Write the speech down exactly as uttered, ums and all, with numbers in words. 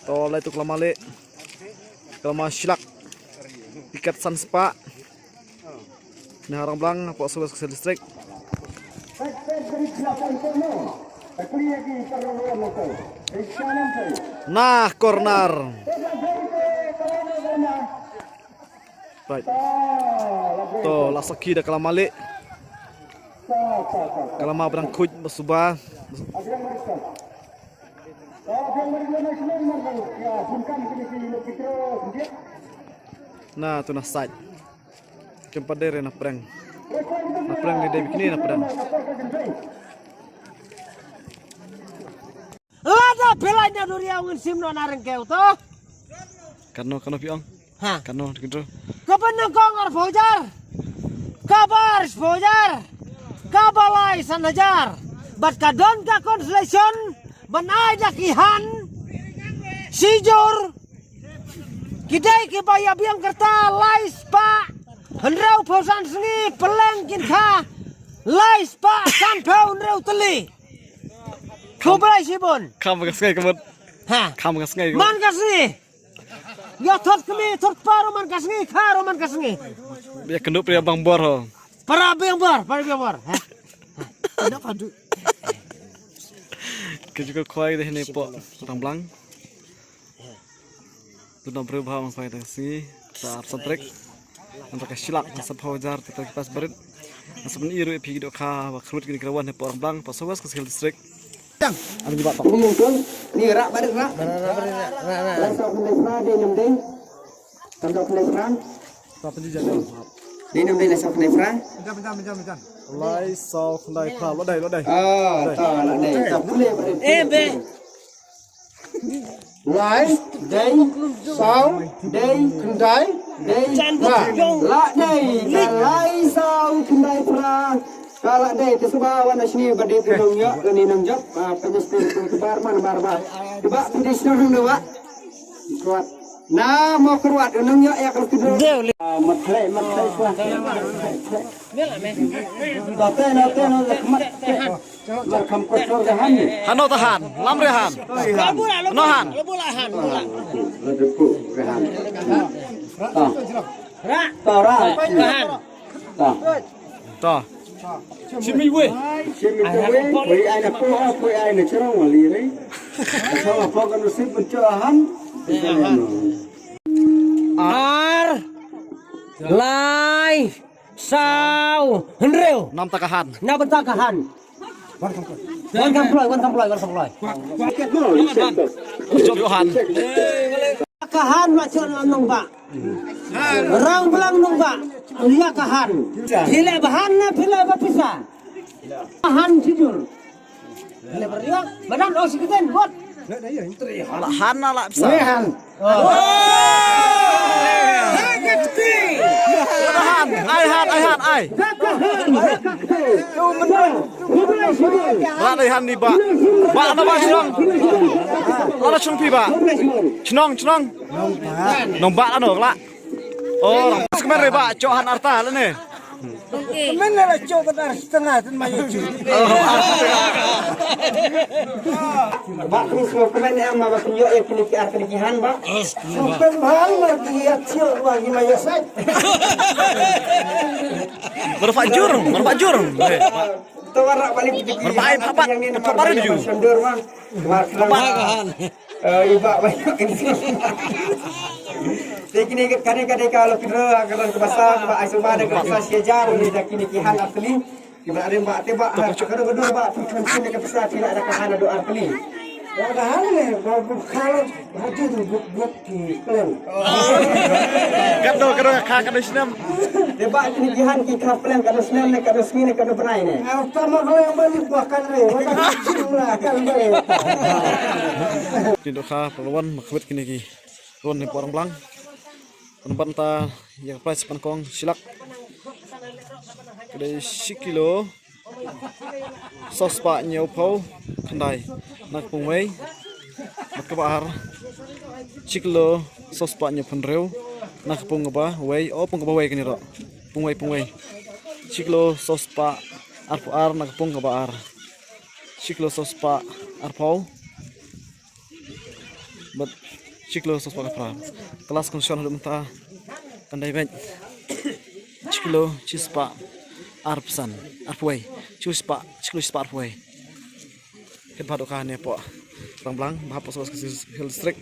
To lai tu ka lama leh, ka lama shilak. Tiket san spah. Neh Rangblang, hapoh South West Khasi Hills District. Nah, corner. Right. To la sakhi da ka lama leh. Ka lama ba dang khuid ba suba. Na tu na side. Kem pat dei re na pdeng. Na pdeng dei dei bikini na pdeng. Lada phi lait na duriaw ngin sim noh na ryngkew to. Kano, kano phi ong? Ha. Kano, kano? Ka ban nyngkong arphew hajar. Ka ba ar shiphew hajar. Ka ba lai san hajar. Bad ka don ka consolation ban ai da ki han shijur. Ki dei ki ba ïa biang kyrta lai spah hynriewphew san sngi, pylleng kin kha lai spah sanphew hynriew tylli. Khublei shibun. Kham ka sngi ka mut. Ha. Kham ka sngi ka mut. Man ka sngi. Ïa thot kmie thot kpa ruh man ka sngi, kha ruh man ka sngi. Ïa kynduh pria bang bor ho. Para biang bor, para biang bor. Ha. Ha. Ka ju ka khwai dei ne hapoh Rangblang. Duna briew bha mang khwai tang sngi ta ar san tarik. Ngan ta ka shilak ngan sa phaw jar ta ki pas barit. Ngan sa ban i ruh ïa phi ki dohkha ba khrut kini ki rawan hapoh Rangblang, hapoh South West Khasi Hills District. Tang. Am ji ba tong. Ni rak barit rak. Lai saw khyndai phra dei nam dei. Tam dok khyndai phra. Dei nam dei lai saw khyndai phra. Lai saw khyndai phra, lo dei, lo dei. Ah, ta la dei. Ta pule barit. Eh, be. Lai, dei, saw, dei, khyndai, dei, phra. La dei, ka lai saw khyndai phra. Ka la dei, te suba wan ashni ba dei pynlong ïa, lane nongjop, ah, pynjop te bar man bar bar. Te ba pynjop te nong ba. Kruat. Na mo kruat nong ïa ïa ka kidro. Dei le. Ah, mat khlei, mat khlei, kruat. Ba te na te na mat. Hano ta han, lam re han. Hano han. Ta. Ta ra. Ta. Ta. Shimi we. Shimi we. Koi ai na po, koi ai na chero wali re. Chero po kan sip cho han. Ar. Lai. Saw hynriew. Nam ta ka han. Nam ta ka han. Wan kam ploi, wan kam ploi, wan kam ploi. Jop Johan. Ka han la chon la nong ba. Rangblang nong ba. Ïa ka han. Phi leh ba han na phi leh ba pisa. Ka han sijur. Madan oxygen bot. La han na la pisa. Rehan. La han, ai han, ai han, ai. La dei han ni ba. Ba na ba chnong. La na chnong phi ba. Chnong, chnong. Nong ba la no la. Oh, skmen re ba cho han arta la ne. Kmen la cho ka dar setengah tun ma ïa chu. Ba tu so kmen em ma ba tu ïa kini ki ar kini ki han ba. So kmen bhang ma ki ïa chu ba ki ma ïa sai. Marfa jur, marfa jur. To wara balik ki. Marfa ai phapat, phapat ju. Marfa han. Eh, iba ba. Te kini ka, kane ka dei ka lo kidro ka ran ka basa ba ai suma da ka basa shi hajar ni da kini ki han asli. Ki ba rim ba te ba ka do ka do ba tu kan kini ka basa ti la da ka han do asli. Ya ka han ne ba bu khala ba ju du bu bu ki plan. Ka do ka do ka ka do snem. Te ba kini ki han ki ka plan ka do snem ne ka do sngi ne ka do bnai ne. Au ta ma khala ba ni ba kan ne. Ba ka jumla kan ba. Ki dohkha pynwan ma khwit kine ki ron ne por blang. Pynban ta ïa ka prize pynban kong shilak. Ka dei shi kilo saw spah hynñiewphew khyndai na ka pung wei. Bad kaba ar shi kilo saw spah hynñiewphew hynriew na ka pung kaba wei. O pung kaba wei kane ruh. Pung wei, pung wei. Shi kilo saw spah arphew ar na ka pung kaba ar. Shi kilo saw spah arphew. Bad shi kilo saw spah khatphra. Ka last consolation haduh mynta kan dei beit shi kilo shispah arphew san, arphew wei. Shi kilo shispah, shi kilo shispah arphew wei. Kit bha haduh kane hapoh Rangblang, bad hapoh South West Khasi Hills District.